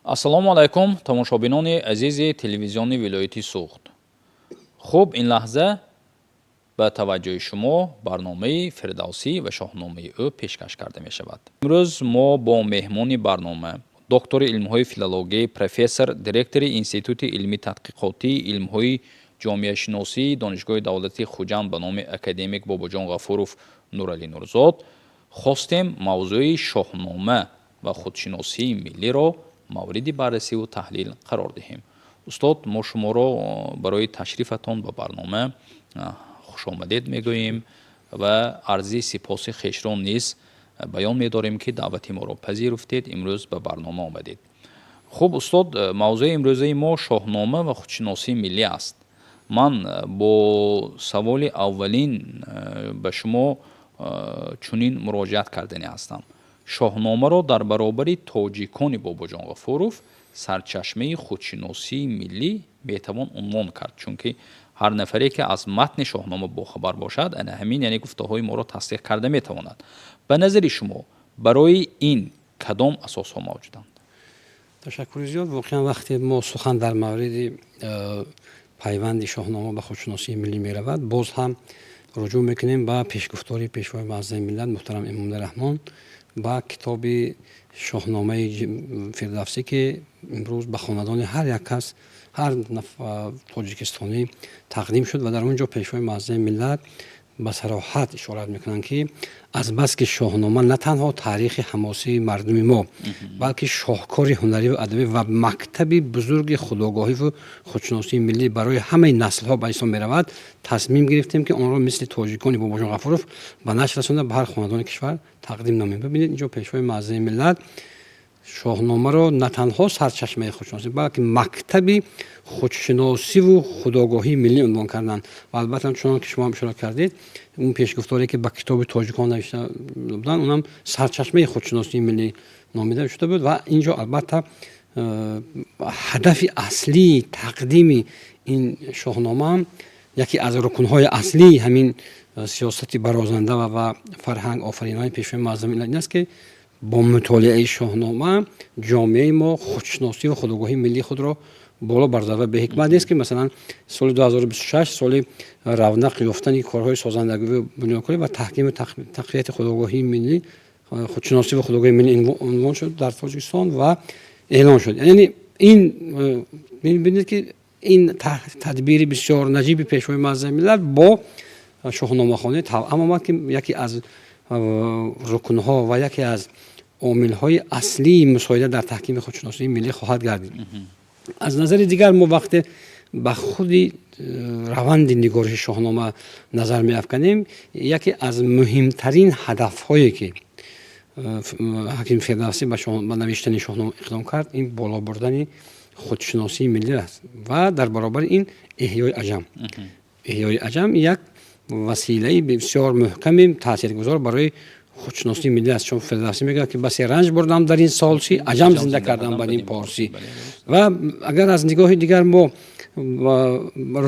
Ассалому алайкум, тамошобинони азизи телевизиони вилояти Суғд. Хуб, ин лаҳза ба таваҷҷӯҳи шумо барномаи «Фирдавсӣ ва шоҳномаи ӯ» пешкаш карда мешавад. Имрӯз мо бо меҳмони барнома, доктори илмҳои филологӣ, профессор, директори Институти илмӣ тадқиқотии илмҳои ҷомеашиносии Донишгоҳи давлатии Хуҷанд ба номи академик Бобоҷон Ғафуров Нуралӣ Нурзод хостем мавзӯи шоҳнома ва худшиносии миллиро мавриди баррасиву таҳлил қарор диҳем. Устод, мо шуморо барои ташрифатон ба барнома хушомадед мегӯем ва арзи сипоси хешро низ баён медорем, ки даъвати моро пазируфтед, имрӯз ба барнома омадед. Хуб, устод, мавзӯи имрӯзаи мо шоҳнома ва худшиносии миллӣ аст. Ман бо саволи аввалин ба шумо чунин муроҷиат кардани ҳастам: шоҳномаро дар баробари «Тоҷикони» Бобоҷон Ғафуров сарчашмаи худшиносии миллӣ метавон унвон кард, чунки ҳар нафаре, ки аз матни шоҳнома бохабар бошад, ана ҳамин, яъне гуфтаҳои моро тасдиқ карда метавонад. Ба назари шумо, барои ин кадом асосҳо мавҷуданд? Ташаккури зиёд. Воқеан, вақте мо сухан дар мавриди пайванди шоҳнома ба худшиносии миллӣ меравад, боз ҳам руҷӯъ мекунем ба пешгуфтори Пешвои муаззами миллат муҳтарам Эмомалӣ Раҳмон ба китоби шоҳномаи Фирдавсӣ, ки имрӯз ба хонадони ҳар як кас, ҳар тоҷикистонӣ тақдим шуд. Ва дар он ҷо Пешвои муаззами миллат ба сароҳат ишорат мекунанд, ки азбаски шоҳнома на танҳо таърихи ҳамосии мардуми мо, балки шоҳкори ҳунариву адабӣ ва мактаби бузурги худогоҳиву худшиносии миллӣ барои ҳамаи наслҳо ба ҳисоб меравад, тасмим гирифтем, ки онро мисли «Тоҷикони» Бобоҷон Ғафуров ба нашр расонда, ба ҳар хонадони кишвар тақдим намоем. Бибинед, инҷо Пешвои муаззами миллат шоҳномаро на танҳо сарчашмаи худшиносӣ, балки мактаби худшиносиву худогоҳии миллӣ унвон карданд. Ва албатта, чунон ки шумо ҳам ишора кардед, он пешгуфторе, ки ба китоби «Тоҷикон» навишта буданд, онам сарчашмаи худшиносии миллӣ номида шуда буд. Ва ин ҷо албатта ҳадафи аслии тақдими ин шоҳномаам, яке аз рукнҳои аслии ҳамин сиёсати барозанда ва фарҳанг офаринони Пешвои муаззами миллат ин аст, ки бо мутолиаи шоҳнома ҷомеаи мо худшиносӣ ва худогоҳии миллии худро боло бардорад. Ва беҳикмат нест, ки масалан соли 2026 соли равнақ ёфтани корҳои созандагиву бунёдкорӣ ва таҳкиму тақвияти худогоҳии миллӣ, худшиносӣ ва худогоҳии миллӣ унвон шуд дар Тоҷикистон ва эълон шуд. Яъне ин мебинед, ки ин тадбири бисёр наҷиби Пешвои муаззами миллат бо шоҳномахонӣ тавъам омад, ки яке аз рукнҳо ва яке аз омилҳои аслии мусоида дар таҳкими худшиносии миллӣ хоҳад гардид. Аз назари дигар, мо вақте ба худи раванди нигориши шоҳнома назар меафканем, яке аз муҳимтарин ҳадафҳое, ки ҳаким Фирдавсӣ ба навиштани шоҳнома иқдом кард, ин боло бурдани худшиносии миллӣ аст ва дар баробари ин эҳёи аҷам. Эҳёи аҷам як василаи бисёр муҳками таъсиргузор барои худшиносии миллӣ аст, чун Фирдавсӣ мегӯяд, ки басе ранҷ бурдам дар ин солсӣ, аҷам зинда кардам бар ин порсӣ. Ва агар аз нигоҳи дигар мо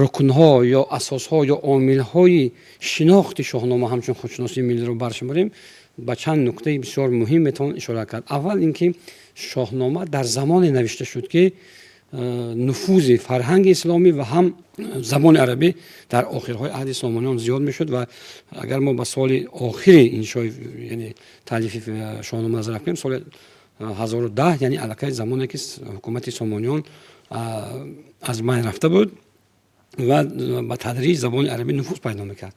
рукнҳо ё асосҳо ё омилҳои шинохти шоҳнома ҳамчун худшиносии миллиро баршуморем, ба чанд нуктаи бисёр муҳим метавон ишора кард. Аввал ин ки шоҳнома дар замоне навишта шуд, ки нуфузи фарҳанги исломӣ ва ҳам забони арабӣ дар охирҳои аҳди Сомониён зиёд мешуд. Ва агар мо ба соли охири иншои, яъне таълифи шоҳнома назар афканем, соли 1010, яъне аллакай замоне, ки ҳукумати Сомониён аз байн рафта буд ва ба тадриҷ забони арабӣ нуфуз пайдо мекард.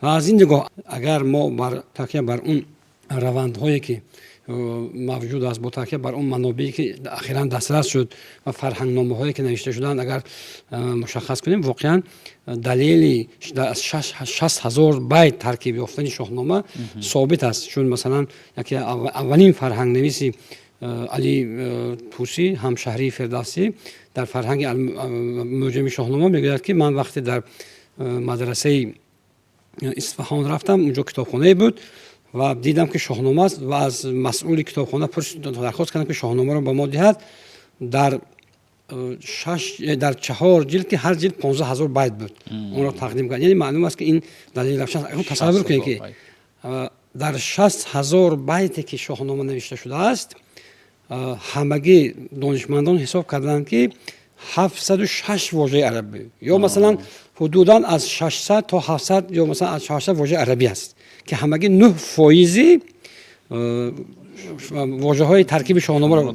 Ва аз ин нигоҳ, агар мо бар такя бар он равандҳое, ки мавҷуд аст, бо такя бар он манобие, ки ахиран дастрас шуд, ва фарҳангномаҳое, ки навишта шуданд, агар мушаххас кунем, воқеан далели аз 60 000 байт таркиб ёфтани шоҳнома собит аст. Чун масалан яке аввалин фарҳангнависи Али Тӯсӣ, ҳамшаҳрии Фирдавсӣ, дар фарҳанги муъҷами шоҳнома мегӯяд, ки ман вақте дар мадрасаи Исфаҳон рафтам, унҷо китобхонае буд ва дидам, ки шоҳнома аст, ва аз масъули китобхона дархост кардам, ки шоҳномаро ба мо диҳад. Дар шаш, дар чаҳор ҷилд, ки ҳар ҷилд 15 000 байт буд, онро тақдим кард. Яъне маълум аст, ки ин далели равшан аст. Тасаввур кунед, ки дар 60 000 байте, ки шоҳнома навишта шудааст. Ҳамагӣ донишмандон ҳисоб карданд, ки 706 вожаи арабӣ ё масалан ҳудудан аз 600 то 700 ё масалан аз 400 вожаи арабӣ аст, ки ҳамагӣ 9 фоизи вожаҳои таркиби шоҳномаро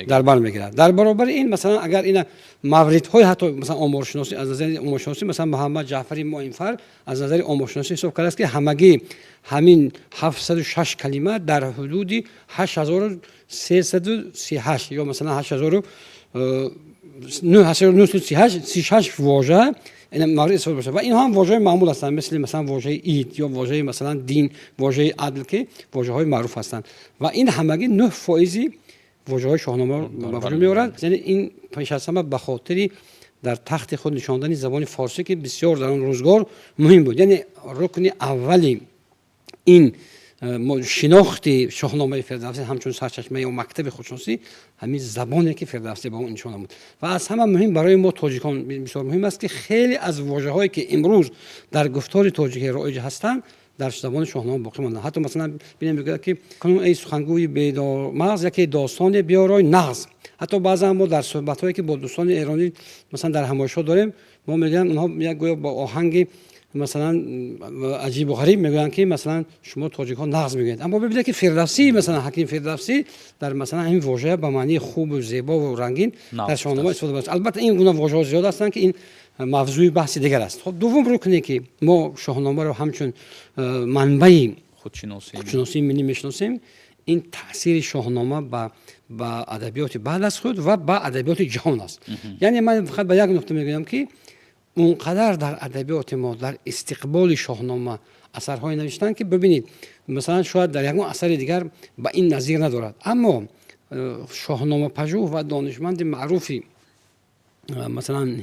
дар бар мегирад. Дар баробари ин, масалан, агар ина мавридҳои ҳатто масалан оморшиносӣ, аз назари оморшиносӣ, масалан, Муҳаммад Ҷаъфари Моинфар аз назари оморшиносӣ ҳисоб кардааст, ки ҳамагӣ ҳамин 706 калима дар ҳудуди 8338 ё масалан 8936 вожа маврид истифода бошад. Ва инҳо ҳам вожаҳои маъмул ҳастанд, мисли масалан вожаи ид ё вожаи масалан дин, вожаи адл, ки вожаҳои маъруф ҳастанд. Ва ин ҳамагӣ 9 фоизи вожаҳои шоҳномаро ба вуҷуд меорад. Яъне ин пеш аз ҳама ба хотири дар тахти худ нишондани забони форсӣ, ки бисёр дар он рӯзгор муҳим буд. Яъне рукни аввали ин шинохти шоҳномаи Фирдавсӣ ҳамчун сарчашма ё мактаби худшиносӣ ҳамин забоне, ки Фирдавсӣ ба он иншо намуд. Ва аз ҳама муҳим, барои мо тоҷикон бисёр муҳим аст, ки хеле аз вожаҳое, ки имрӯз дар гуфтори тоҷикӣ роиҷ ҳастанд, дар забони шоҳнома боқӣ монданд. Ҳатто масалан бинем, мегӯяд, ки кунун, эй сухангӯи бедормағз, яке достоне биёрой нағз. Ҳатто баъзан мо дар суҳбатҳое, ки бо дӯстони эронӣ масалан дар ҳамоишҳо дорем, мо мегӯям, онҳо як гӯё бо оҳанги масалан аҷибу ғариб мегӯянд, ки масалан шумо тоҷикҳо нағз мегӯяд. Аммо бибинед, ки Фирдавсӣ, масалан ҳаким Фирдавсӣ, дар масалан ҳамин вожа ба маънии хубу зебову рангин дар шоҳнома истифода бурд. Албатта, ин гуна вожаҳо зиёд ҳастанд, ки ин мавзӯи баҳси дигар аст. Хоб, дуввум рукне, ки мо шоҳномаро ҳамчун манбаи худшиносии миллӣ мешиносем, ин таъсири шоҳнома ба адабиёти баъд аз худ ва ба адабиёти ҷаҳон аст. Яъне ман фақат ба як нуқта мегӯям, ки он қадар дар адабиёти мо дар истиқболи шоҳнома асарҳое навиштанд, ки бибинед, масалан, шояд дар ягон асари дигар ба ин назир надорад. Аммо шоҳномапажӯҳ ва донишманди маъруфи масалан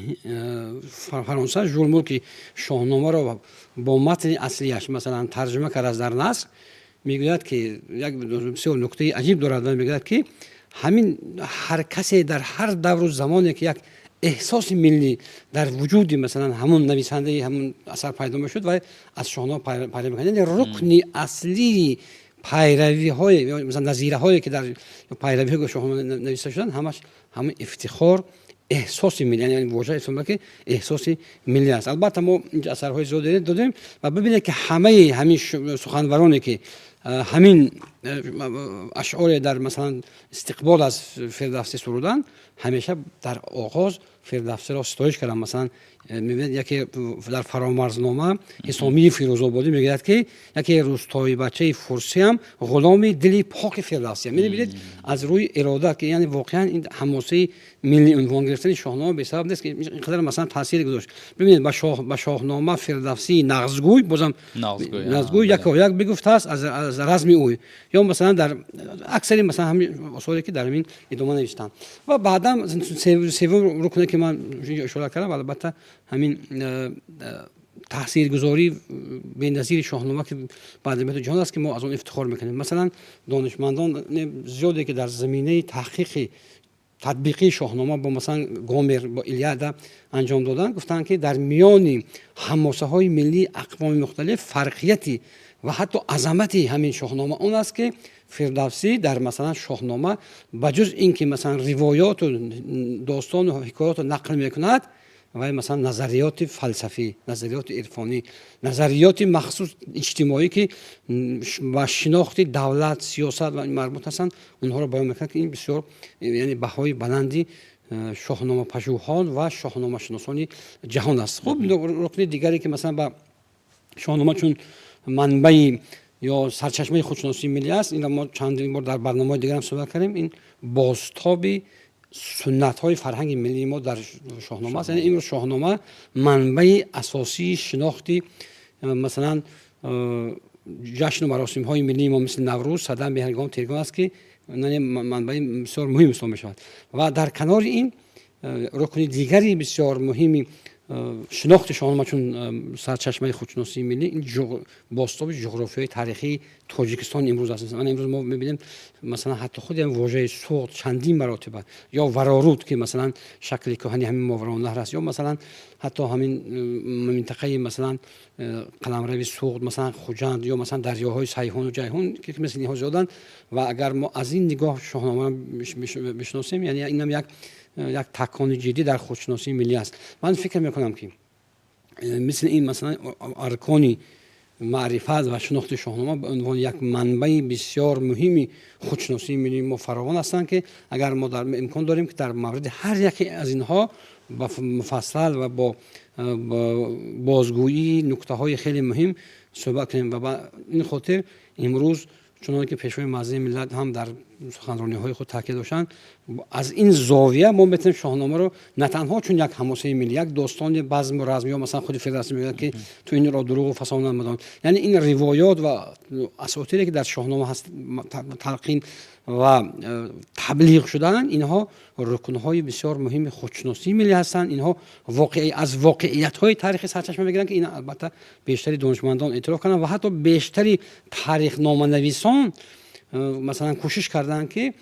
Фаронса Жул Мур, ки шоҳномаро бо матни аслияш масалан тарҷума кардааст дар наср, мегӯяд, ки як бисёр нуктаи аҷиб дорад ва мегӯяд, ки ҳамин ҳар касе дар ҳар давру замоне, ки як эҳсоси миллӣ дар вуҷуди масалан ҳамун нависандаи ҳамун асар пайдо мешуд ва аз шоҳнома пайравӣ мекард. Яъне рукни аслии пайравиҳое, масалан назираҳое, ки дар пайравиҳои шоҳнома нависта шуданд, ҳамаш ҳамун ифтихор, эҳсоси миллӣ, яъне вожа истифода, ки эҳсоси миллӣ аст. Албатта, мо инҷа асарҳои зиёде додем ва бибинед, ки ҳамаи ҳамин суханвароне, ки ҳамин ашъоре дар масалан истиқбол аз Фирдавсӣ суруданд, ҳамеша дар оғоз Фирдавсиро ситоиш карданд. Масалан, мебинед, яке дар Фаромарзнома Ҳисомии Фирӯзободӣ мегӯяд, ки яке рӯстои бачаи фурсиам, ғуломи дили поки Фирдавсиам. Мебинед, аз рӯи ирода, ки яъне воқеан ин ҳамосаи миллӣ унвон гирифтани шоҳнома бесабаб нест, ки ин қадар масалан таъсир гузошт. Бибинед, ба шоҳнома Фирдавсии нағзгӯй, бозам нағзгӯй, яко як бигуфтааст аз разми ӯй. Ё масалан дар аксари масалан ҳамин осоре, ки дар ҳамин идома навиштанд. Ва баъдан севум рукне, ки ман ишора кардам, албатта, ҳамин таъсиргузории беназири шоҳнома, ки ба адабиёти ҷаҳон аст, ки мо аз он ифтихор мекунем. Масалан, донишмандон зиёде, ки дар заминаи таҳқиқи татбиқии шоҳнома бо масалан Гомер, бо Илиада анҷом доданд, гуфтанд, ки дар миёни ҳамосаҳои миллии ақвоми мухталиф фарқияти ва ҳатто азамати ҳамин шоҳнома он аст, ки Фирдавсӣ дар масалан шоҳнома ба ҷуз ин ки масалан ривоёту достону ҳикоётро нақл мекунад, вай масалан назариёти фалсафӣ, назариёти ирфонӣ, назариёти махсус иҷтимоӣ, ки ба шинохти давлат, сиёсат ва марбут ҳастанд, онҳоро баён мекунад, ки ин бисёр яъне баҳои баланди шоҳномапажӯҳон ва шоҳномашиносони ҷаҳон аст. Хуб, рукни дигаре, ки масалан ба шоҳнома чун манбаи ё сарчашмаи худшиносии миллӣ аст, инро мо чандин бор дар барномаҳои дигарам суҳбат кардем, ин бозтоби суннатҳои фарҳанги миллии мо дар шоҳнома аст. Яъне имрӯз шоҳнома манбаи асосии шинохти масалан ҷашну маросимҳои миллии мо, мисли Наврӯз, Сада, Меҳргон, Тиргон аст, ки манбаи бисёр муҳим ҳисоб мешавад. Ва дар канори ин рукни дигари бисёр муҳими шинохти шоҳнома чун сарчашмаи худшиносии миллӣ ин бозтоби ҷуғрофиёи таърихии Тоҷикистон имрӯз аст. Ман имрӯз мо мебинем, масалан, ҳатто худи вожаи Суғд чандин маротиба ё Вароруд, ки масалан шакли кӯҳани ҳамин Мовароуннаҳр аст, ё масалан ҳатто ҳамин минтақаи масалан Қаламрави Суғд, масалан, Хуҷанд ё масалан дарёҳои Сайҳуну Ҷайҳун, ки мисли инҳо зиёданд. Ва агар мо аз ин нигоҳ Шоҳномаро бишносем, яъне инам як такони ҷиддӣ дар худшиносии миллӣ аст. Ман фикр мекунам, ки мисли ин, масалан, аркони маърифат ва шинохти Шоҳнома ба унвони як манбаи бисёр муҳими худшиносии миллии мо фаровон ҳастанд, ки агар мо дар имкон дорем, ки дар мавриди ҳар яке аз инҳо ба муфассал ва бо бозгӯии нуктаҳои хеле муҳим суҳбат кунем. Ва ба ин хотир имрӯз, чуноне ки Пешвои муаззами миллат ҳам дар суханрониҳои худ таъкид доштанд, аз ин зовия мо метавонем Шоҳномаро на танҳо чун як ҳамосаи миллӣ, як достони базму разм, ё масалан худи Фирдавсӣ мегӯяд, ки ту инро дурӯғу фасона мадон, яъне ин ривоёт ва асотире, ки дар Шоҳнома ҳаст, талқин ва таблиғ шудаанд, инҳо рукнҳои бисёр муҳими худшиносии миллӣ ҳастанд. Инҳо аз воқеиятҳои таърихӣ сарчашма мегиранд, ки ин албатта бештари донишмандон эътироф карданд ва ҳатто бештари таърихноманависон масалан кӯшиш карданд, ки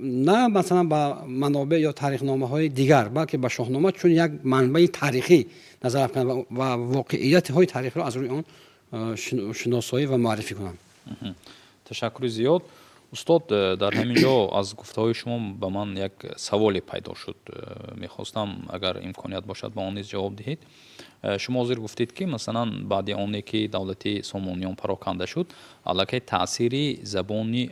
на масалан ба манобеъ ё таърихномаҳои дигар, балки ба Шоҳнома чун як манбаи таърихӣ назар афкананд ва воқеиятҳои таърихиро аз рӯи он шиносоӣ ва муаррифӣ кунанд. Ташаккури зиёд, устод. Дар ҳамин ҷо аз гуфтаҳои шумо ба ман як саволе пайдо шуд. Мехостам, агар имконият бошад, ба он низ ҷавоб диҳед. Шумо ҳозир гуфтед, ки масалан баъди оне ки давлати Сомониён пароканда шуд, аллакай таъсири забони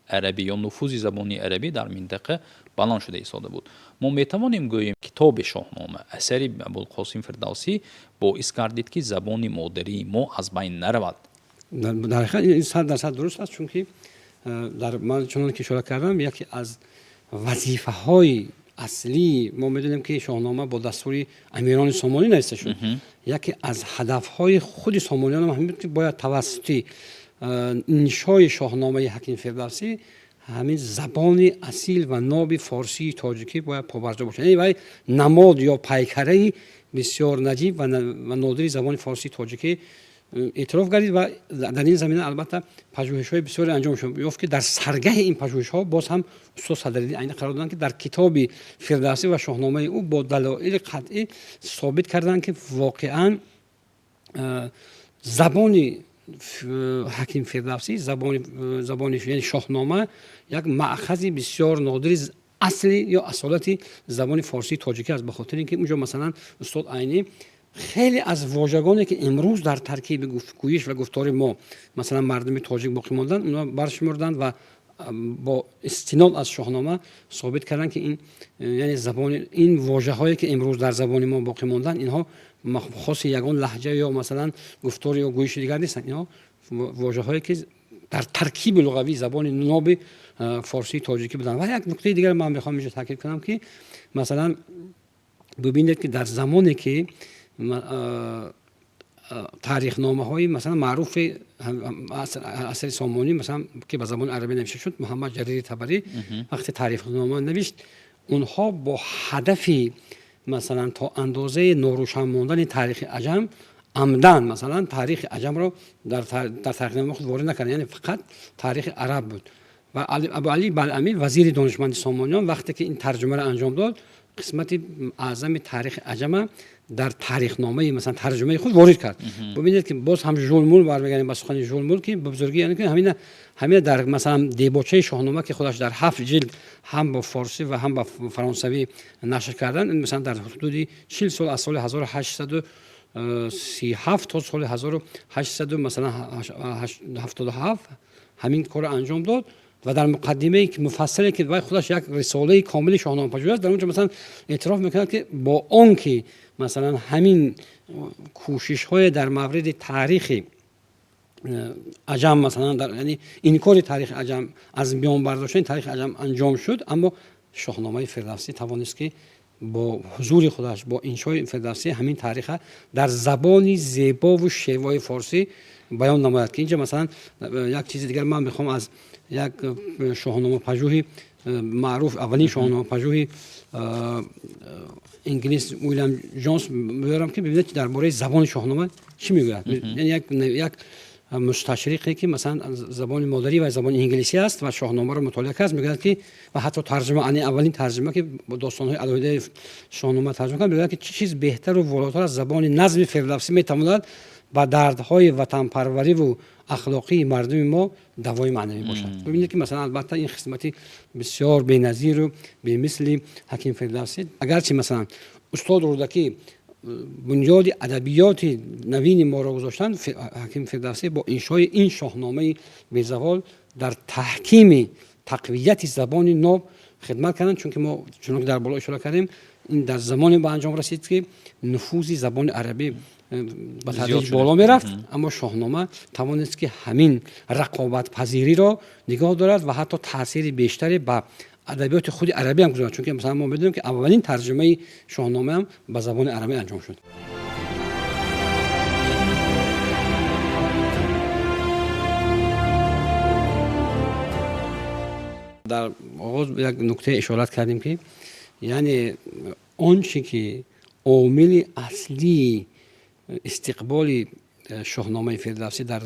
арабӣ ё нуфузи забони арабӣ дар минтақа баланд шуда истода буд. Мо метавонем гӯем, китоби Шоҳнома, асари Абулқосим Фирдавсӣ боис гардид, ки забони модарии мо аз байн наравад? Дар ҳақиқат ин 100% дуруст аст, чунки дар ман чунон ки ишора кардам, яке аз вазифаҳои аслии мо, медонем, ки Шоҳнома бо дастури амирони Сомонӣ нависта шуд, яке аз ҳадафҳои худи сомониён ҳамин буд, ки бояд тавассути иншои Шоҳномаи ҳаким Фирдавсӣ ҳамин забони асил ва ноби форсии тоҷикӣ бояд побарҷо бошад. Яъне вай намод ё пайкараи бисёр наҷиб ва нодири забони форсии тоҷикӣ эътироф гардид. Ва дар ин замина албатта пажӯҳишҳои бисёре анҷом шуд, ёфт, ки дар саргаҳи ин пажӯҳишҳо боз ҳам устод Садриддин Айнӣ қарор доданд, ки дар китоби «Фирдавсӣ ва Шоҳномаи ӯ» бо далоили қатъӣ собит карданд, ки воқеан забони ҳаким Фирдавсӣ, забони, яъне Шоҳнома, як маъхази бисёр нодири асли ё асолати забони форсии тоҷикӣ аст. Ба хотири ин ки унҷо масалан устод Айнӣ хеле аз вожагоне, ки имрӯз дар таркиби гӯиш ва гуфтори мо, масалан, мардуми тоҷик боқӣ монданд, онҳо баршумурданд ва бо истинод аз Шоҳнома собит карданд, ки ин, яъне забони, ин вожаҳое, ки имрӯз дар забони мо боқӣ монданд, инҳо хоси ягон лаҳҷа ё масалан гуфтор ё гӯиши дигар нестанд. Инҳо вожаҳое, ки дар таркиби луғавии забони ноби форсии тоҷикӣ буданд. Ва як нуктаи дигар ман мехоҳам инҷо таъкид кунам, ки масалан бибинед, ки дар замоне ки таърихномаҳои масалан маъруфи асри Сомонӣ, масалан, ки ба забони арабӣ навишта шуд, Муҳаммад Ҷарири Табарӣ вақте таърихнома навишт, онҳо бо ҳадафи масалан то андозаи норӯшан мондани таърихи аҷам амдан масалан таърихи аҷамро дар таърихнома худ ворид накарданд, яъне фақат таърихи араб буд. Ва Абуалӣ Балъамӣ, вазири донишманди Сомониён, вақте ки ин тарҷумаро анҷом дод, қисмати аъзами таърихи аҷама дар таърихномаи масалан тарҷумаи худ ворид кард. Бубинед, ки боз ҳам Жул Мул, бармегардем ба сухани Жул Мул, ки ба бузургӣ, яъне ки ҳамина дар масалан дебочаи Шоҳнома, ки худаш дар ҳафт ҷилд ҳам бо форсӣ ва ҳам ба фаронсавӣ нашр карданд, масалан дар ҳудуди 40 сол, аз соли 1837 то соли 1800 масалан 77 ҳамин корро анҷом дод. Ва дар муқаддимае, ки муфассале, ки вай худаш як рисолаи комили шоҳномапажӯҳӣ аст, дар он ҷо масалан эътироф мекунад, ки бо он ки масалан ҳамин кӯшишҳое дар мавриди таърихи аҷам, масалан дар, яъне инкори таърихи аҷам, аз миён бардоштани таърихи аҷам анҷом шуд, аммо Шоҳномаи Фирдавсӣ тавонист, ки бо ҳузури худаш, бо иншои Фирдавсӣ ҳамин таъриха дар забони зебову шевои форсӣ баён намояд. Ки инҷа масалан як чизи дигар ман мехоҳам аз як шоҳномапажӯҳи маъруф, аввалин шоҳномапажӯҳи инглис Уилям Ҷонс биёрам, ки бибинед, дар бораи забони Шоҳнома чӣ мегӯяд. Як мусташриқе, ки масалан забони модарӣ ва забони инглисӣ аст ва Шоҳномаро мутолиа кард, мегӯяд, ки ва ҳатто тарҷума, ани аввалин тарҷума, ки достонҳои алоҳидаи Шоҳнома тарҷума кард, мегӯяд, ки чӣ чиз беҳтару волотар аз забони назми Фирдавсӣ метавонад ба дардҳои ватанпарвариву ахлоқии мардуми мо давои маънавӣ бошад. Бибинед, ки масалан, албатта, ин хизмати бисёр беназиру бемисли Ҳаким Фирдавсӣ. Агарчи, масалан, устод Рӯдакӣ бунёди адабиёти навини моро гузоштанд, Ҳаким Фирдавсӣ бо иншои ин шоҳномаи безавол дар таҳкими тақвияти забони ноб хидмат карданд, чунки мо, чунон ки дар боло ишора кардем, ин дар замоне ба анҷом расид, ки нуфузи забони арабӣ ба тадриҷ боло мерафт, аммо шоҳнома тавонист, ки ҳамин рақобатпазириро нигоҳ дорад ва ҳатто таъсири бештаре ба адабиёти худи арабӣ ҳам гузорад, чунки, масалан, мо медонем, ки аввалин тарҷумаи шоҳнома ҳам ба забони арабӣ анҷом шуд. Дар оғоз як нуктае ишорат кардем, ки яъне он чӣ ки омили аслии истиқболи шоҳномаи Фирдавсӣ дар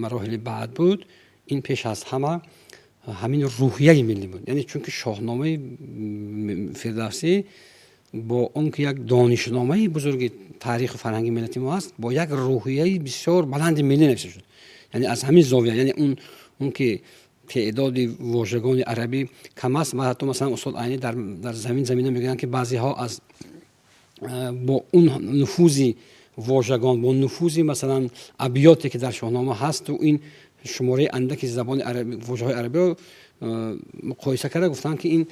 мароҳили баъд буд, ин пеш аз ҳама ҳамин рӯҳияи миллӣ буд. Яъне чунки шоҳномаи Фирдавсӣ бо он ки як донишномаи бузурги таъриху фарҳанги миллати мо аст, бо як рӯҳияи бисёр баланди миллӣ навишта шуд. Яъне аз ҳамин зовия, яъне он ки теъдоди вожагони арабӣ кам аст, ва ҳатто, масалан, устод Айнӣ дар замина мегӯянд, ки баъзеҳо аз бо он нуфузи вожагон, бо нуфузи, масалан, абёте ки дар шоҳнома ҳасту ин шумораи андаки забони вожаҳои арабиро муқоиса карда, гуфтанд, ки ин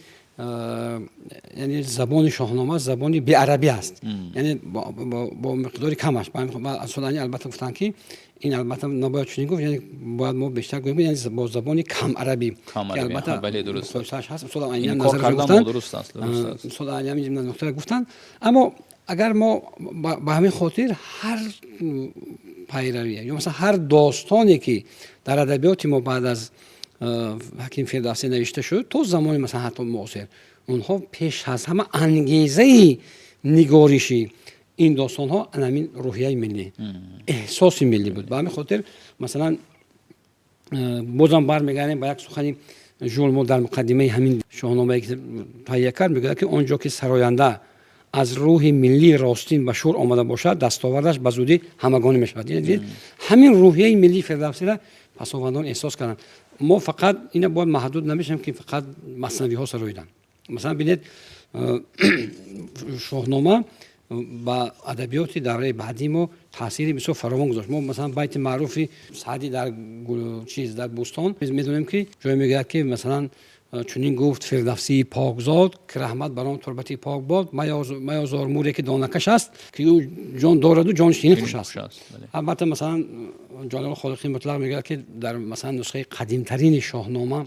яъне забони шоҳнома забони беарабӣ аст, яъне бо миқдори камаш. Устод Айнӣ албатта гуфтанд, ки ин албатта набояд чунин гуфт, яъне бояд мо бештар гӯем, яъне бо забони камарабӣ, албатта муқоисааш ҳаст. Устод Айнӣ ҳам назарашон гуфтанд, устод Айнӣ ҳам ин нуктаро гуфтанд. Аммо агар мо ба ҳамин хотир ҳар пайравия ё, масалан, ҳар достоне, ки дар адабиёти мо баъд аз Ҳаким Фирдавсӣ навишта шуд то замони, масалан, ҳатто муосир, онҳо пеш аз ҳама ангезаи нигориши ин достонҳо ҳамин рӯҳияи миллӣ, эҳсоси миллӣ буд. Ба ҳамин хотир, масалан, бозам бармегардем ба як сухани Жул Мо дар муқаддимаи ҳамин шоҳномае, ки таҳия кард. Мегӯяд, ки он ҷо ки сароянда аз рӯҳи миллии ростин ба шӯр омада бошад, дастовардаш ба зудӣ ҳамагонӣ мешавад. Ҳамин рӯҳияи миллии Фирдавсиро пасовандон эҳсос карданд. Мо фақат ина бояд маҳдуд намешавем, ки фақат маснавиҳо сароиданд. Масалан, бинед, шоҳнома ба адабиёти давраи баъдии мо таъсири бисёр фаровон гузошт. Мо, масалан, байти маъруфи Саъдӣ дар чиз, дар Бӯстон медонем, ки ҷое мегӯяд, ки, масалан, чунин гуфт Фирдавсии покзод, ки раҳмат бар он турбати пок бод: «Маёзор муре, ки донакаш аст, ки ӯ ҷон дораду ҷони ширин хуш аст». Албатта, масалан, Ҷалол Холиқи Мутлақ мегӯяд, ки дар, масалан, нусхаи қадимтарини шоҳнома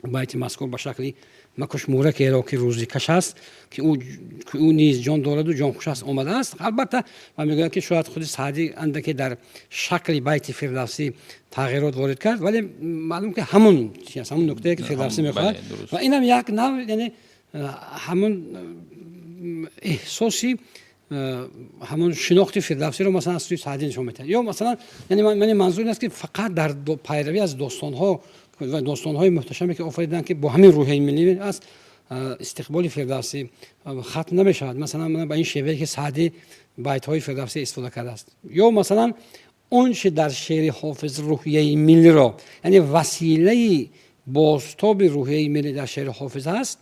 байти мазкур ба шакли «Макуш муракеро, ки рӯзикаш аст, ки ӯ низ ҷон дораду ҷон хуш аст» омадааст. Албатта, ва мегӯяд, ки шояд худи Саъдӣ андаке дар шакли байти Фирдавсӣ тағйирот ворид кард, вале маълум, ки ҳамун чи аст, ҳамун нуктае, ки Фирдавсӣ мехоҳад. Ва инам як нав, яъне ҳамун эҳсоси, ҳамун шинохти Фирдавсиро, масалан, аз сӯи Саъдӣ нишон медиҳад. Ё, масалан, яъне мани манзур ин аст, ки фақат дар пайравӣ аз достонҳо ва достонҳои муҳташаме, ки офариданд, ки бо ҳамин рӯҳияи миллӣ аст, истиқболи Фирдавсӣ хатм намешавад. Масалан, ба ин шевае, ки Саъдӣ байтҳои Фирдавсӣ истифода кардааст, ё, масалан, он чи дар шеъри Ҳофиз рӯҳияи миллиро, яъне василаи бозтоби рӯҳияи миллӣ дар шеъри Ҳофиз аст,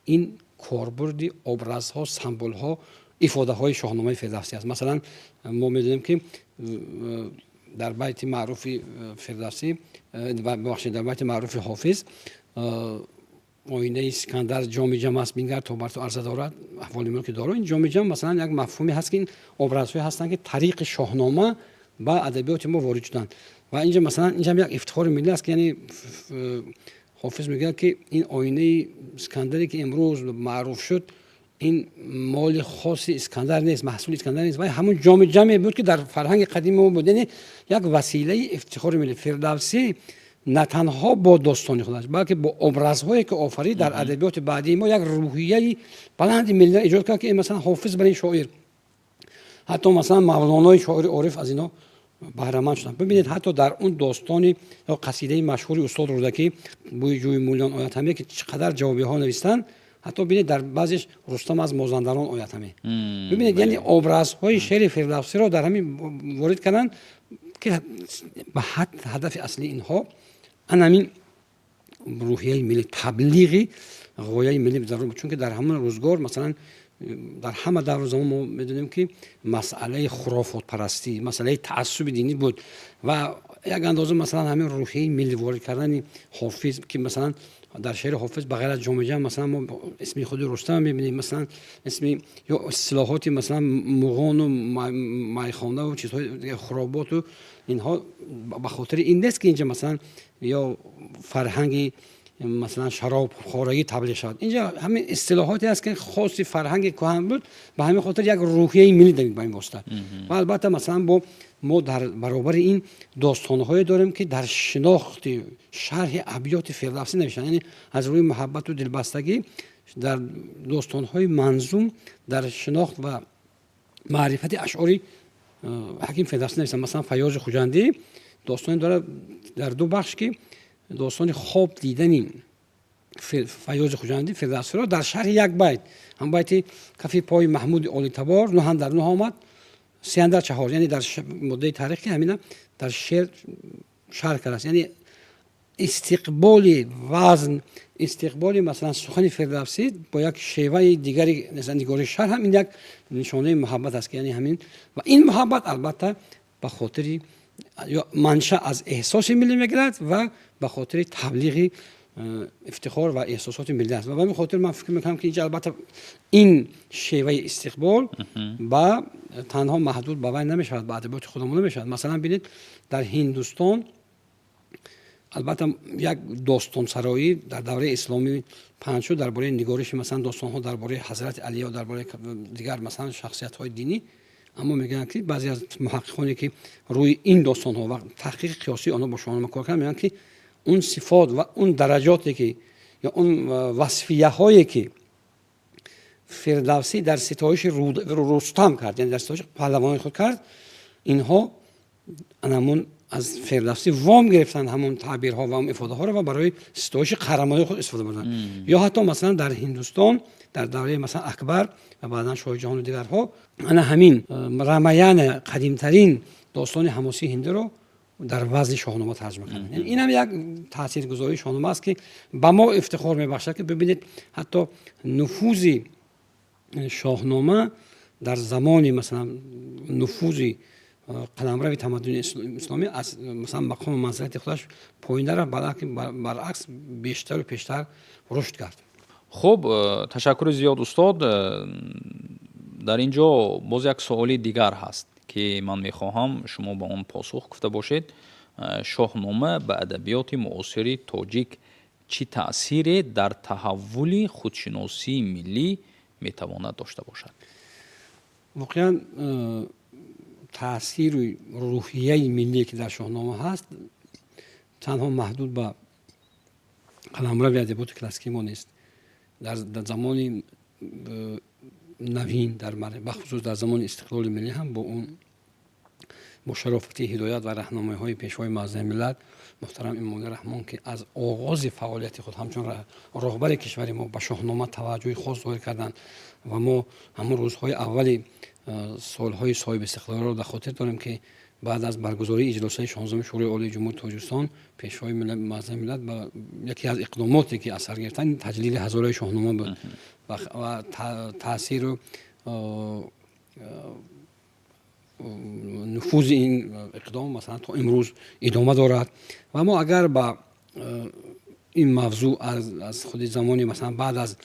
ин корбурди образҳо, самболҳо, ифодаҳои шоҳномаи Фирдавсӣ аст. Масалан, мо медонем, ки дар байти маъруфи Фирдавсӣ, бахшед, дар байти маъруфи Ҳофиз: «Оинаи Искандар ҷоми ҷам аст, бингар, то бар ту арза дорад аҳволи мулки доро». Ин ҷоми ҷам, масалан, як мафҳуме ҳаст, ки ин образҳое ҳастанд, ки тариқи шоҳнома ба адабиёти мо ворид шуданд. Ва инҷа, масалан, инҷа як ифтихори миллӣ аст, ки яъне Ҳофиз мегӯяд, ки ин оинаи Искандаре, ки имрӯз маъруф шуд, ин моли хоси Искандар нест, маҳсули Искандар нест, вай ҳамун ҷоми ҷаме буд, ки дар фарҳанги қадими мо буд. Яъне як василаи ифтихори миллӣ. Фирдавсӣ на танҳо бо достони худаш, балки бо образҳое, ки офарид, дар адабиёти баъдии мо як рӯҳияи баланди миллиро эҷод кард, ки, масалан, Ҳофиз бар ин шоир, ҳатто, масалан, Мавлонои шоири ориф аз ино баҳраманд шуданд. Бибинед, ҳатто дар он достони ё қасидаи машҳури устод Рӯдакӣ, «Бӯи ҷӯи Мӯлиён ояд ҳаме», ки чӣ қадар ҷавобиҳо навистанд. Ҳатто бинед, дар баъзеш Рустам аз Мозандарон ояд ҳаме. Бибинед, яъне образҳои шеъри Фирдавсиро дар ҳамин ворид карданд, ки ба ҳадафи аслии инҳо ан ҳамин рӯҳияи милли, таблиғи ғояи милли зарур буд. Чунки дар ҳамон рӯзгор, масалан, дар ҳама давру замон мо медонем, ки масъалаи хурофотпарастӣ, масъалаи таассуби динӣ буд ва як андоза, масалан, ҳамин рӯҳияи милли ворид кардани Ҳофиз, ки масалан дар шеъри Ҳофиз ба ғайр аз Ҷомиҷам, масалан, мо исми худи Рустам мебинем, масалан, исми ё истилоҳоти, масалан, муғону майхонаву чизҳои хуроботу инҳо ба хотири ин нест, ки инҷа, масалан, ё фарҳанги, масалан, шаробхорагӣ таблиғ шавад. Инҷа ҳамин истилоҳоте аст, ки хоси фарҳанги кӯҳан буд. Ба ҳамин хотир як рӯҳияи миллӣ давид ба ин восита. Ва албатта, масалан, бо мо дар баробари ин достонҳое дорем, ки дар шинохти шарҳи абёти Фирдавсӣ навиштанд, яъне аз рӯи муҳаббату дилбастагӣ дар достонҳои манзум дар шинохт ва маърифати ашъори ҳаким Фирдавсӣ навиштанд. Масалан, Файёзи Хуҷандӣ достоне дорад дар ду бахш, ки достони хоб дидани Файёзи Хуҷандӣ Фирдавсиро дар шарҳи як байт, ҳам байти «Кафи пои Маҳмуди Олитабор нӯҳ андар нӯҳ омад, се андар чаҳор», яъне дар муддаи таърихи ҳамина дар шеър шарҳ кардааст. Яъне истиқболи вазн, истиқболи, масалан, сухани Фирдавсӣ бо як шеваи дигари нигориши шарҳ ҳам ин як нишонаи муҳаббат аст, ки яъне ҳамин ва ин муҳаббат албатта ба хотири ё манша аз эҳсоси миллӣ мегирад ва ба хотири таблиғи ифтихор ва эҳсосоти миллӣ аст. Ва ба ҳамин хотир ман фикр мекунам, ки инҷа албатта ин шеваи истиқбол ба танҳо маҳдуд ба вай намешавад, ба адабиёти худамон намешавад. Масалан, бинед, дар Ҳиндустон албатта як достонсароӣ дар давраи исломӣ паҳн шуд дар бораи нигориши, масалан, достонҳо дар бораи Ҳазрати Али ё дар бораи дигар, масалан, шахсиятҳои динӣ. Аммо мегӯянд, ки баъзе аз муҳаққиқоне, ки рӯи ин достонҳо ва таҳқиқи қиёсии онҳо бо Шоҳнома кор карданд, мегӯянд, ки он сифот ва он дараҷоте ки ё он васфияҳое, ки Фирдавсӣ дар ситоиши Рустам кард, яъне дар ситоиши паҳлавонони худ кард, инҳо анамун аз Фирдавсӣ вом гирифтанд ҳамон таъбирҳо ва он ифодаҳоро ва барои ситоиши қаҳрамонони худ истифода бурданд. Ё ҳатто, масалан, дар Ҳиндустон дар давраи, масалан, Акбар ва баъдан Шоҳи Ҷаҳону дигарҳо ана ҳамин Рамаяна, қадимтарин достони ҳамосии ҳиндиро дар вазни Шоҳнома тарҷума карданд. Ин ҳам як таъсиргузории Шоҳнома аст, ки ба мо ифтихор мебахшад, ки бибинед, ҳатто нуфузи Шоҳнома дар замони, масалан, нуфузи қаламрави тамаддуни исломӣ аз, масалан, мақому манзилати худаш поин нарафт, балки баръакс, бештару пештар рушд кард. Хуб, ташаккури зиёд, устод. Дар ин ҷо боз як суоли дигар ҳаст, ки ман мехоҳам шумо ба он посух гуфта бошед. Шоҳнома ба адабиёти муосири тоҷик чӣ таъсире дар таҳаввули худшиносии миллӣ метавонад дошта бошад? Воқеан, таъсири рӯҳияи миллие, ки дар Шоҳнома ҳаст, танҳо маҳдуд ба қаламрави адабиёти классикии мо нест. Дар замони навин, бахусус дар замони истиқлоли миллӣ ҳам бо он бо шарофати ҳидоят ва раҳнамоиҳои Пешвои муаззами миллат муҳтарам Эмомалӣ Раҳмон, ки аз оғози фаъолияти худ ҳамчун роҳбари кишвари мо ба Шоҳнома таваҷҷӯҳи хос зоҳир карданд. Ва мо ҳамон рӯзҳои аввали солҳои соҳибистиқлолиро дар хотир дорем, ки баъд аз баргузории иҷлосаи 16-уми Шӯрои Олии Ҷумҳурии Тоҷикистон Пешвои муаззами миллат ба яке аз иқдомоте, ки аз сар гирифтанд, таҷлили ҳазораи Шоҳнома буд ва таъсиру нуфузи ин иқдом, масалан, то имрӯз идома дорад. Ва мо агар ба ин мавзӯъ аз худи замони, масалан, баъд аз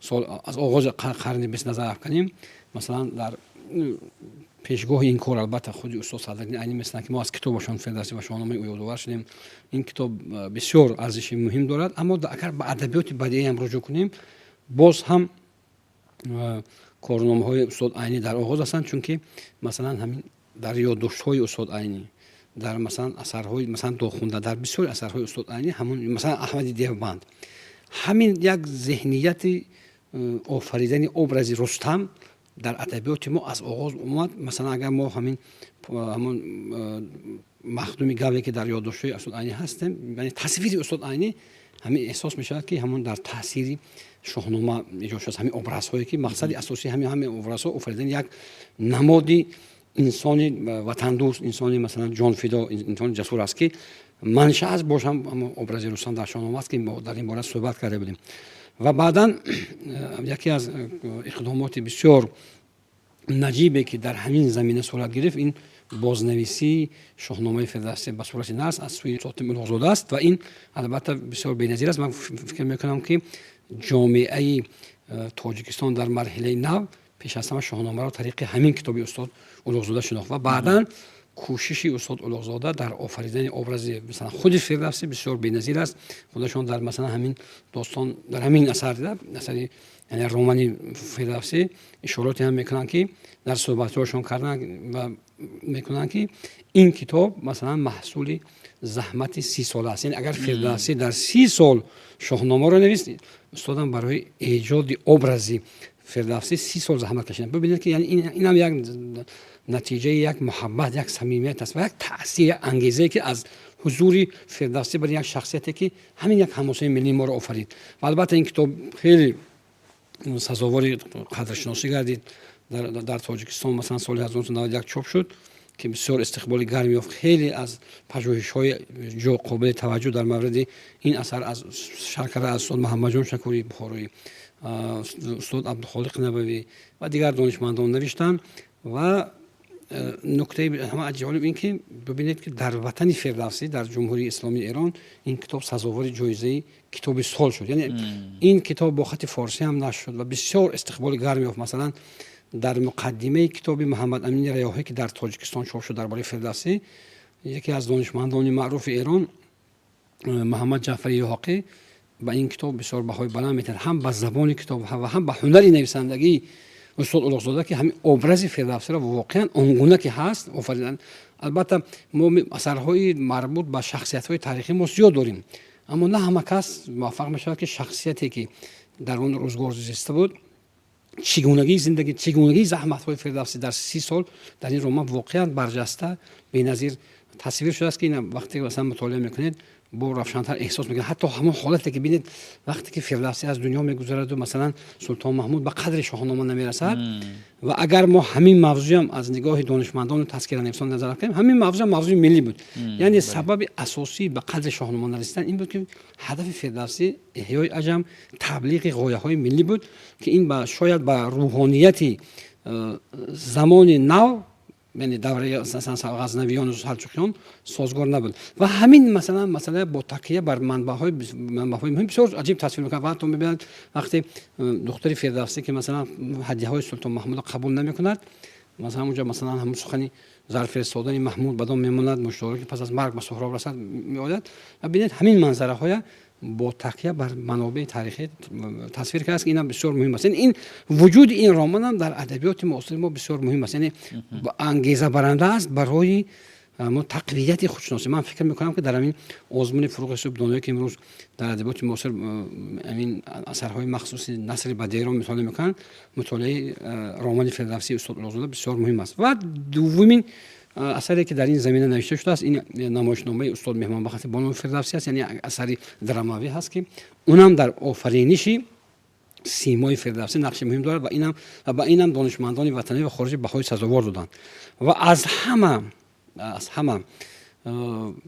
сол, аз оғози қарни бист назар афканем, масалан, дар пешгоҳи ин кор албатта худи устод Садриддин Айнӣ мисланд, ки мо аз китобашон «Фирдавсӣ ва Шоҳномаи ӯ» ёдовар шудем. Ин китоб бисёр арзиши муҳим дорад. Аммо агар ба адабиёти бадеӣ ҳам руҷӯъ кунем, боз ҳам корномаҳои устод Айнӣ дар оғоз ҳастанд, чунки, масалан, ҳамин дар ёддоштҳои устод Айнӣ, дар, масалан, асарҳои, масалан, Дохунда, дар бисёри асарҳои устод Айнӣ, ҳамон, масалан, Аҳмади Девбанд, ҳамин як зеҳнияти офаридани образи Рустам дар адабиёти мо аз оғоз омад. Масалан, агар мо ҳамин ҳамон Махдуми Гаве, ки дар ёддоштҳои устод Айнӣ ҳастем, яъне тасвири устод Айнӣ Ҳамин эҳсос мешавад, ки ҳамон дар таъсири Шоҳнома эҷод шудааст. Ҳамин образҳое, ки мақсади асосии ҳамин образҳо офаридани як намоди инсони ватандӯст, инсони, масалан, ҷонфидо, инсони ҷасур аст, ки маншааш бошам ҳамон образи Рустам дар Шоҳнома аст, ки мо дар ин бора суҳбат карда будем. Ва баъдан яке аз иқдомоти бисёр наҷибе, ки дар ҳамин замина сурат гирифт, ин бознависии Шоҳномаи Фирдавсӣ ба сурати наср аз сӯи Сотим Улуғзода аст ва ин албатта бисёр беназир аст. Ман фикр мекунам, ки ҷомеаи Тоҷикистон дар марҳилаи нав пеш аз ҳама Шоҳномаро тариқи ҳамин китоби устод Улуғзода шинохт. Ва баъдан кӯшиши устод Улуғзода дар офаридани образи, масалан, худи Фирдавсӣ бисёр беназир аст. Худашон дар, масалан, ҳамин достон, дар ҳамин асар, асари, яъне романи Фирдавсӣ, ишороте ҳам мекунанд, ки дар суҳбатҳояшон кардан ва мекунанд, ки ин китоб, масалан, маҳсули заҳмати 30 сола аст. Яъне агар Фирдавсӣ дар 30 сол Шоҳномаро навист, устодам барои эҷоди образи Фирдавсӣ 30 сол заҳмат кашиданд. Бибинед, ки инам як натиҷаи як муҳаббат, як самимият аст ва як таъсир, як ангезае, ки аз ҳузури Фирдавсӣ бар як шахсияте, ки ҳамин як ҳамосаи миллии моро офарид. Ва албатта ин китоб хеле сазовори қадршиносӣ гардид дар Тоҷикистон. Масалан, соли 1991 чоп шуд, ки бисёр истиқболи гарм ёфт. Хеле аз пажӯҳишҳои ҷо қобили таваҷҷӯҳ дар мавриди ин асар аз шаркара аз устод Муҳаммадҷон Шакурии Бухороӣ, устод Абдухолиқ Набавӣ ва дигар донишмандон навиштанд. Ва нуктаи ҳама ҷолиб ин ки бибинед, ки дар ватани Фирдавсӣ, дар Ҷумҳурии Исломии Эрон, ин китоб сазовори ҷоизаи китоби сол шуд. Яъне ин китоб бо хати форсӣ ҳам нашр шуд ва бисёр истиқболи гарм ёфт. Масалан, дар муқаддимаи китоби Муҳаммад Амини Раёҳӣ, ки дар Тоҷикистон чоп шуд, дар бораи Фирдавсӣ, яке аз донишмандони маъруфи Эрон, Муҳаммад Ҷаъфари Ёҳоқӣ, ба ин китоб бисёр баҳои баланд метиҳад, ҳам ба забони китоб ва ҳам ба ҳунари нависандагии устод Улуғзода, ки ҳамин образи Фирдавсиро воқеан он гуна ки ҳаст офаридан. Албатта, мо асарҳои марбут ба шахсиятҳои таърихӣ мо зиёд дорем, аммо на ҳама кас муваффақ мешавад, ки шахсияте, ки дар он рӯзгор зиста буд, чӣ гунагии зиндагӣ, чӣ гунагии заҳматҳои Фирдавсӣ дар 30 сол дар ин роман воқеан барҷаста, беназир тасвир шудааст, ки вақте масалан мутолиа мекунед, бо равшантар эҳсос мекунед. Ҳатто ҳамон ҳолате, ки бинед, вақте ки Фирдавсӣ аз дунё мегузараду, масалан, Султон Маҳмуд ба қадри Шоҳнома намерасад. Ва агар мо ҳамин мавзӯям аз нигоҳи донишмандону тазкиранависон назар кунем, ҳамин мавзӯ мавзӯи миллӣ буд. Яъне сабаби асосии ба қадри Шоҳнома нарасидан ин буд, ки ҳадафи Фирдавсӣ эҳёи аҷам, таблиғи ғояҳои миллӣ буд, ки ин шояд ба рӯҳонияти замони нав, яъне давраи Ғазнавиёну Салчуқиён, созгор набуд. Ва ҳамин, масалан, масъала бо такя бар манбаъҳои муҳим бисёр аҷиб тасвир мекунад. Ва ҳатто мебинад, вақте духтари Фирдавсӣ, ки, масалан, ҳадияҳои Султон Маҳмудро қабул намекунад, масалан, онҷо, масалан, ҳамун сухани зарфиристодани Маҳмуд бадон мемонад, мушторе ки пас аз марг ба Суҳроб расад, меояд. Ва бинед, ҳамин манзараҳоя бо такя бар манобеи таърихӣ тасвир кардааст, ки инам бисёр муҳим аст. Ин вуҷуди ин романам дар адабиёти муосири мо бисёр муҳим аст, яъне ангезабаранда аст барои мо тақвияти худшиносӣ. Ман фикр мекунам, ки дар ҳамин озмуни «Фурӯғи субҳ доное», ки имрӯз дар адабиёти муосир ҳамин асарҳои махсуси насри бадеиро мутолиа мекунанд, мутолиаи романи Фирдавсии устод Улуғзода бисёр муҳим аст. Ва дуввумин асаре, ки дар ин замина навишта шудааст, ин намоишномаи устод Меҳмонбахти бо номи Фирдавсӣ аст. Яъне асари драмавӣ ҳаст, ки унам дар офариниши симои Фирдавсӣ нақши муҳим дорад ва ба инам донишмандони ватанӣ ва хориҷӣ баҳои сазовор доданд. Ва аз ҳама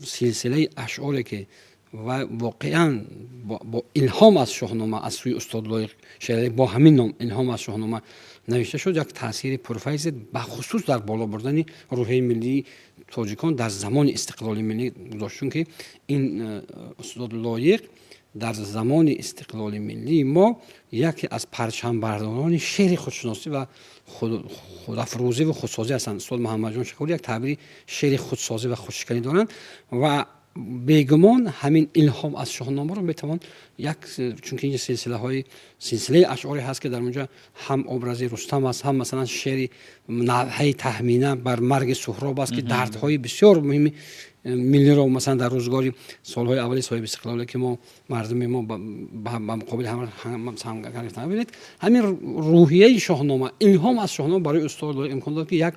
силсилаи ашъоре, ки ва воқеан бо илҳом аз Шоҳнома аз сӯи устод Лоиқ Шералӣ бо ҳамин ном, «Илҳом аз Шоҳнома», навишта шуд, як таъсири пурфайзе бахусус дар боло бурдани рӯҳияи миллии тоҷикон дар замони истиқлоли миллӣ гузошт. Чунки ин устод Лоиқ дар замони истиқлоли миллии мо яке аз парчамбардорони шеъри худшиносӣ ва худафрӯзӣ ва худсозӣ ҳастанд. Устод Муҳаммадҷон Шакурӣ як таъбири шеъри худсозӣ ва худшиканӣ доранд. Ва бегумон ҳамин «Илҳом аз Шоҳномаро» метавон як, чунки инҷа силсилаи ашъоре ҳаст, ки дар онҷа ҳам образи Рустам аст, ҳам, масалан, шеъри навҳаи Таҳмина бар марги Суҳроб аст, ки дардҳои бисёр муҳими миллиро, масалан, дар рӯзгори солҳои аввали соҳиби истиқлоле, ки мо мардуми мо ба муқобили ҳам, бинед, ҳамин рӯҳияи Шоҳнома, илҳом аз Шоҳнома барои устод имкон дод, ки як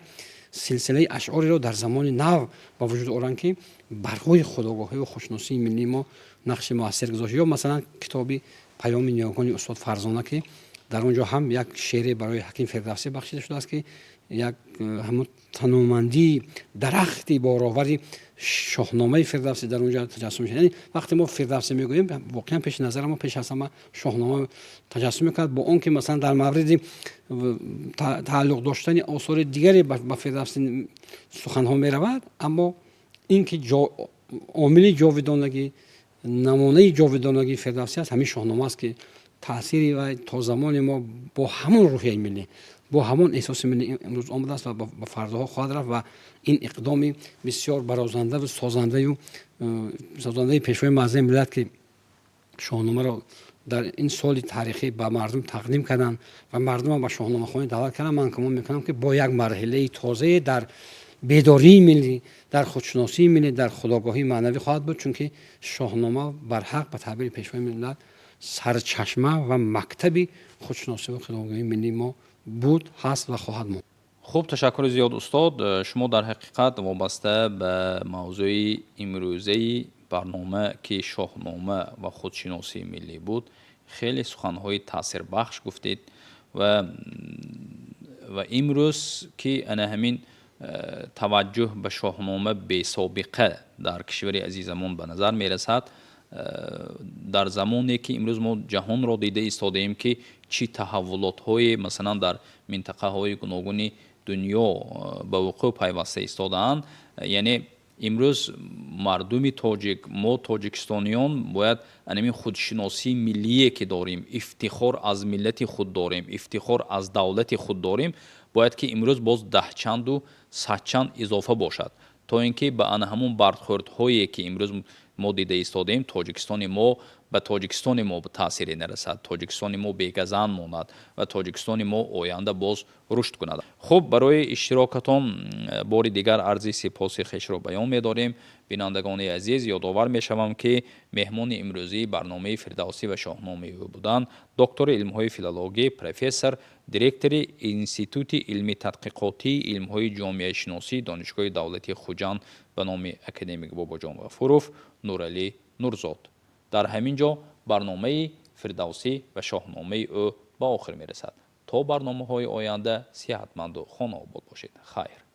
Силсилаи ашъореро дар замони нав ба вуҷуд оранд, ки бар рӯи худогоҳӣ ва худшиносии миллии мо нақши муассир гузошт. Ё масалан, китоби «Паёми ниёгони» устод Фарзона, ки дар он ҷо ҳам як шеъре барои Ҳаким Фирдавсӣ бахшида шудааст, ки як ҳамун танумандии дарахти боровари Шоҳномаи Фирдавсӣ дар он ҷо таҷассум мешавад. Яъне вақте мо Фирдавсӣ мегӯем, воқеан пеши назари мо пеш аз ҳама Шоҳнома таҷассум мекунад, бо он ки масалан дар мавриди тааллуқ доштани осори дигаре ба Фирдавсӣ суханҳо меравад, аммо ин ки омили ҷовидонагӣ, намунаи ҷовидонагии Фирдавсӣ аст, ҳамин Шоҳнома аст, ки таъсири вай то замони мо бо ҳамон рӯҳияи миллӣ, бо ҳамон эҳсоси миллӣ имрӯз омадааст ва ба фардоҳо хоҳад рафт. Ва ин иқдоми бисёр барозандаву созандаи Пешвои муаззами миллат, ки Шоҳномаро дар ин соли таърихӣ ба мардум тақдим карданд ва мардумам ба шоҳномахонӣ даъват карданд, ман гумон мекунам, ки бо як марҳилаи тозае дар бедории миллӣ, дар худшиносии миллӣ, дар худогоҳии маънавӣ хоҳад буд, чунки Шоҳнома барҳақ, ба таъбири Пешвои миллат, сарчашма ва мактаби худшиносӣ ва худогоҳии миллии мо буд, ҳаст ва хоҳад монд. Хуб, ташаккури зиёд, устод. Шумо дар ҳақиқат вобаста ба мавзӯи имрӯзаи барнома, ки Шоҳнома ва худшиносии миллӣ буд, хеле суханҳои таъсирбахш гуфтед. Ва имрӯз ки ана ҳамин таваҷҷӯҳ ба Шоҳнома бесобиқа дар кишвари азизамон ба назар мерасад, дар замоне ки имрӯз мо ҷаҳонро дида истодаем, ки чӣ таҳаввулотҳое масалан дар минтақаҳои гуногуни дунё ба вуқӯъ пайваста истодаанд, яъне имрӯз мардуми тоҷик, мо тоҷикистониён, бояд анамин худшиносии миллие ки дорем, ифтихор аз миллати худ дорем, ифтихор аз давлати худ дорем, бояд ки имрӯз боз даҳчанду садчанд изофа бошад, то ин ки ба ана ҳамун бархӯрдҳое ки имрӯз мо дида истодаем, Тоҷикистони мо, ба Тоҷикистони мо таъсире нарасад, Тоҷикистони мо бегазанд монад ва Тоҷикистони мо оянда боз рушд кунад. Хуб, барои иштирокатон бори дигар арзи сипоси хешро баён медорем. Бинандагони азиз, ёдовар мешавам, ки меҳмони имрӯзии барномаи «Фирдавсӣ ва шоҳномаи ӯ» буданд доктори илмҳои филологӣ, профессор, директори Институти илми тадқиқотии илмҳои ҷомеашиносии Донишгоҳи давлатии Хуҷанд ба номи академик Бобоҷон Ғафуров Нуралӣ Нурзод. Дар ҳамин ҷо барномаи «Фирдавсӣ ва шоҳномаи ӯ» ба охир мерасад. То барномаҳои оянда сиҳатманду хонаобод бошед. Хайр.